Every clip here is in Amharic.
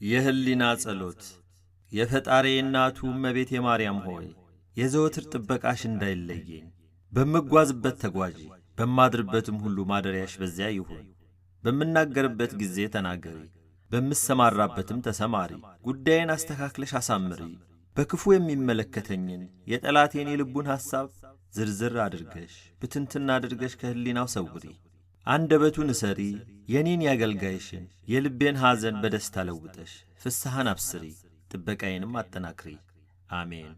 የህሊና ጸሎት። የፈጣሪ እናቱ እመቤቴ ማርያም ሆይ፣ የዘወትር ጥበቃሽ እንዳይለየኝ በምጓዝበት ተጓዢ፣ በማድርበትም ሁሉ ማደሪያሽ በዚያ ይሁን። በምናገርበት ጊዜ ተናገሪ፣ በምሰማራበትም ተሰማሪ። ጉዳዬን አስተካክለሽ አሳምሪ። በክፉ የሚመለከተኝን የጠላቴን የልቡን ሐሳብ ዝርዝር አድርገሽ ብትንትና አድርገሽ ከህሊናው ሰውሪ። አንደበቱን እሰሪ። የኔን ያገልጋይሽን የልቤን ሐዘን በደስታ ለውጠሽ ፍስሐን አብስሪ፣ ጥበቃዬንም አጠናክሪ። አሜን።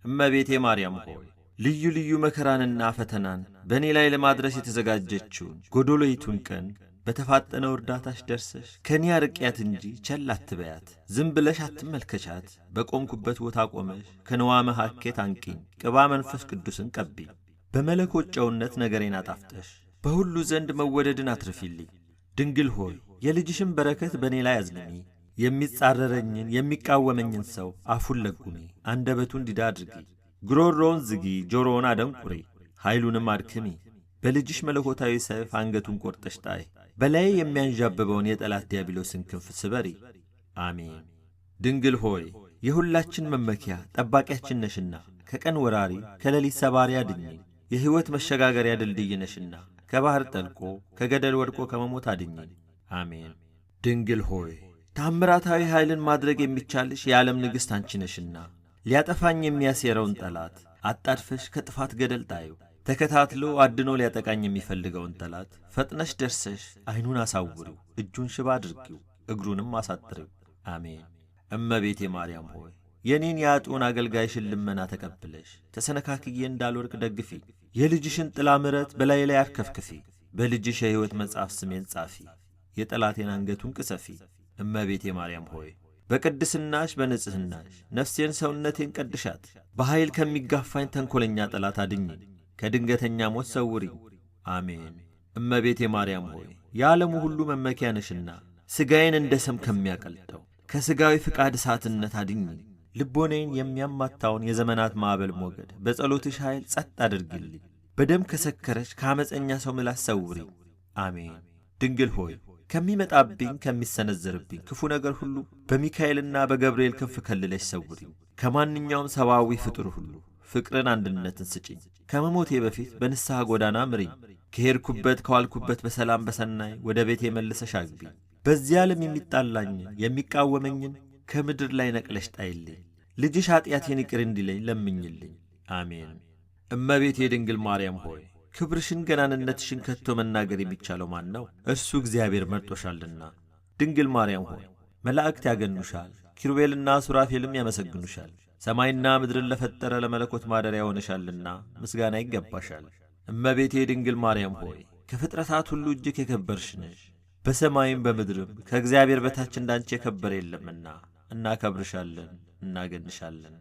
እመቤቴ ማርያም ሆይ፣ ልዩ ልዩ መከራንና ፈተናን በእኔ ላይ ለማድረስ የተዘጋጀችውን ጎዶሎይቱን ቀን በተፋጠነው እርዳታሽ ደርሰሽ ከእኔ አርቂያት እንጂ ቸል አትበያት። ዝም ብለሽ አትመልከቻት። በቆምኩበት ቦታ ቆመሽ ከንዋመ ሐኬት አንቂኝ፣ ቅባ መንፈስ ቅዱስን ቀቢኝ። በመለኮት ጨውነት ነገሬን አጣፍጠሽ በሁሉ ዘንድ መወደድን አትርፊልኝ። ድንግል ሆይ፣ የልጅሽን በረከት በእኔ ላይ አዝንሚ። የሚጻረረኝን የሚቃወመኝን ሰው አፉን ለጉሚ፣ አንደበቱን ዲዳ አድርጊ። ጉሮሮውን ዝጊ፣ ጆሮውን አደንቁሪ፣ ኃይሉንም አድክሚ። በልጅሽ መለኮታዊ ሰይፍ አንገቱን ቆርጠሽ ጣይ። በላዬ የሚያንዣብበውን የጠላት ዲያብሎስን ክንፍ ስበሪ። አሜን። ድንግል ሆይ፣ የሁላችን መመኪያ ጠባቂያችን ነሽና ከቀን ወራሪ ከሌሊት ሰባሪ አድኝኝ። የሕይወት መሸጋገሪያ ድልድይ ነሽና ከባሕር ጠልቆ ከገደል ወድቆ ከመሞት አድኝኝ። አሜን። ድንግል ሆይ፣ ታምራታዊ ኃይልን ማድረግ የሚቻልሽ የዓለም ንግሥት አንቺ ነሽና ሊያጠፋኝ የሚያሴረውን ጠላት አጣድፈሽ ከጥፋት ገደል ጣዩ። ተከታትሎ አድኖ ሊያጠቃኝ የሚፈልገውን ጠላት ፈጥነሽ ደርሰሽ ዐይኑን አሳውሪው፣ እጁን ሽባ አድርጊው፣ እግሩንም አሳጥሪው። አሜን። እመቤቴ ማርያም ሆይ፣ የኔን የአጡን አገልጋይሽን ልመና ተቀብለሽ ተሰነካክዬ እንዳልወድቅ ደግፊ። የልጅሽን ጥላ ምረት በላዬ ላይ አርከፍክፊ። በልጅሽ የሕይወት መጽሐፍ ስሜን ጻፊ። የጠላቴን አንገቱን ቅሰፊ። እመቤቴ ማርያም ሆይ፣ በቅድስናሽ በንጽሕናሽ ነፍሴን ሰውነቴን ቀድሻት። በኃይል ከሚጋፋኝ ተንኰለኛ ጠላት አድኝኝ፣ ከድንገተኛ ሞት ሰውሪኝ። አሜን። እመቤቴ ማርያም ሆይ፣ የዓለሙ ሁሉ መመኪያ ነሽና ሥጋዬን እንደ ሰም ከሚያቀልጠው ከሥጋዊ ፍቃድ እሳትነት አድኝኝ። ልቦናዬን የሚያማታውን የዘመናት ማዕበል ሞገድ በጸሎትሽ ኃይል ጸጥ አድርጊልኝ። በደም ከሰከረች ከዓመፀኛ ሰው ምላስ ሰውሪኝ። አሜን። ድንግል ሆይ፣ ከሚመጣብኝ ከሚሰነዘርብኝ ክፉ ነገር ሁሉ በሚካኤልና በገብርኤል ክንፍ ከልለሽ ሰውሪኝ። ከማንኛውም ሰብአዊ ፍጡር ሁሉ ፍቅርን፣ አንድነትን ስጭኝ። ከመሞቴ በፊት በንስሐ ጎዳና ምሪኝ። ከሄድኩበት ከዋልኩበት በሰላም በሰናይ ወደ ቤቴ መልሰሽ አግቢኝ። በዚህ ዓለም የሚጣላኝን የሚቃወመኝን ከምድር ላይ ነቅለሽ ጣይልኝ። ልጅሽ ኀጢአቴን ይቅር እንዲለኝ ለምኝልኝ። አሜን። እመቤቴ ድንግል ማርያም ሆይ፣ ክብርሽን ገናንነትሽን ከቶ መናገር የሚቻለው ማን ነው? እርሱ እግዚአብሔር መርጦሻልና። ድንግል ማርያም ሆይ፣ መላእክት ያገኑሻል፣ ኪሩቤልና ሱራፌልም ያመሰግኑሻል። ሰማይና ምድርን ለፈጠረ ለመለኮት ማደሪያ ሆነሻልና ምስጋና ይገባሻል። እመቤቴ ድንግል ማርያም ሆይ፣ ከፍጥረታት ሁሉ እጅግ የከበርሽ ነሽ። በሰማይም በምድርም ከእግዚአብሔር በታች እንዳንቺ የከበረ የለምና እናከብርሻለን፣ እናገንሻለን።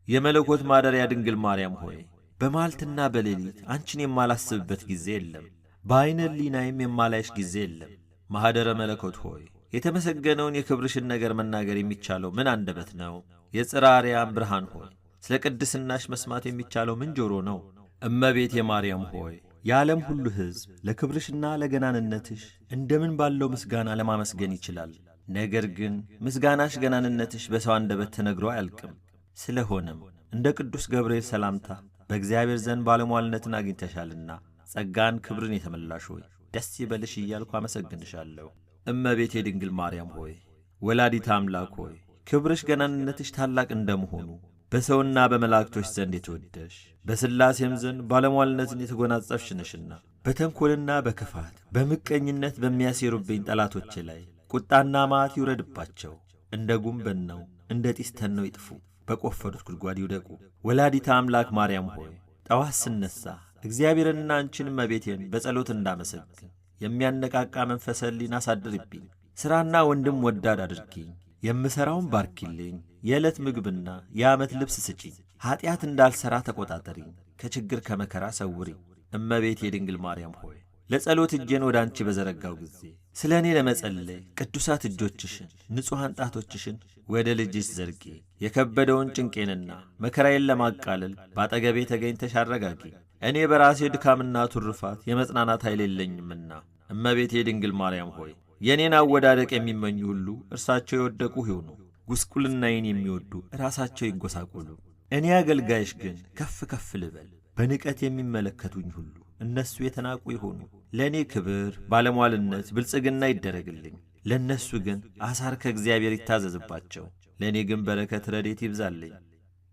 የመለኮት ማደሪያ ድንግል ማርያም ሆይ፣ በመዓልትና በሌሊት አንቺን የማላስብበት ጊዜ የለም፣ በዐይነ ሕሊናዬም የማላይሽ ጊዜ የለም። ማኅደረ መለኮት ሆይ፣ የተመሰገነውን የክብርሽን ነገር መናገር የሚቻለው ምን አንደበት ነው? የጽርሐ አርያም ብርሃን ሆይ፣ ስለ ቅድስናሽ መስማት የሚቻለው ምን ጆሮ ነው? እመቤቴ ማርያም ሆይ፣ የዓለም ሁሉ ሕዝብ ለክብርሽና ለገናንነትሽ እንደምን ባለው ምስጋና ለማመስገን ይችላል? ነገር ግን ምስጋናሽ ገናንነትሽ በሰው አንደበት ተነግሮ አያልቅም። ስለሆነም እንደ ቅዱስ ገብርኤል ሰላምታ በእግዚአብሔር ዘንድ ባለሟልነትን አግኝተሻልና ጸጋን ክብርን የተመላሽ ሆይ ደስ ይበልሽ እያልኩ አመሰግንሻለሁ። እመቤቴ ድንግል ማርያም ሆይ፣ ወላዲተ አምላክ ሆይ፣ ክብርሽ ገናንነትሽ ታላቅ እንደመሆኑ በሰውና በመላእክቶች ዘንድ የተወደሽ በሥላሴም ዘንድ ባለሟልነትን የተጎናጸፍሽ ነሽና በተንኰልና በክፋት በምቀኝነት በሚያሴሩብኝ ጠላቶቼ ላይ ቁጣና መዓት ይውረድባቸው። እንደ ጉም በነው እንደ ጢስ ተነው ይጥፉ፣ በቆፈሩት ጉድጓድ ይውደቁ። ወላዲተ አምላክ ማርያም ሆይ፣ ጠዋት ስነሣ እግዚአብሔርንና አንቺን እመቤቴን በጸሎት እንዳመሰግን የሚያነቃቃ መንፈሰ ሕሊና አሳድርብኝ። ሥራና ወንድም ወዳድ አድርጊኝ። የምሠራውን ባርኪልኝ። የዕለት ምግብና የዓመት ልብስ ስጪኝ። ኀጢአት እንዳልሠራ ተቆጣጠሪኝ። ከችግር ከመከራ ሰውሪኝ። እመቤቴ ድንግል ማርያም ሆይ፣ ለጸሎት እጄን ወደ አንቺ በዘረጋው ጊዜ ስለ እኔ ለመጸለይ ቅዱሳት እጆችሽን ንጹሐን ጣቶችሽን ወደ ልጅሽ ዘርጊ። የከበደውን ጭንቄንና መከራዬን ለማቃለል በአጠገቤ ተገኝተሽ አረጋጊ። እኔ በራሴ ድካምና ቱርፋት የመጽናናት ኃይል የለኝምና እመቤቴ ድንግል ማርያም ሆይ፣ የእኔን አወዳደቅ የሚመኙ ሁሉ እርሳቸው የወደቁ ይሁኑ። ጉስቁልናዬን የሚወዱ ራሳቸው ይጎሳቆሉ። እኔ አገልጋይሽ ግን ከፍ ከፍ ልበል። በንቀት የሚመለከቱኝ ሁሉ እነሱ የተናቁ ይሆኑ። ለእኔ ክብር፣ ባለሟልነት፣ ብልጽግና ይደረግልኝ። ለእነሱ ግን አሳር ከእግዚአብሔር ይታዘዝባቸው። ለእኔ ግን በረከት፣ ረድኤት ይብዛልኝ።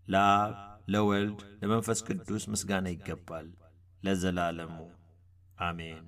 ለአብ ለወልድ ለመንፈስ ቅዱስ ምስጋና ይገባል ለዘላለሙ አሜን።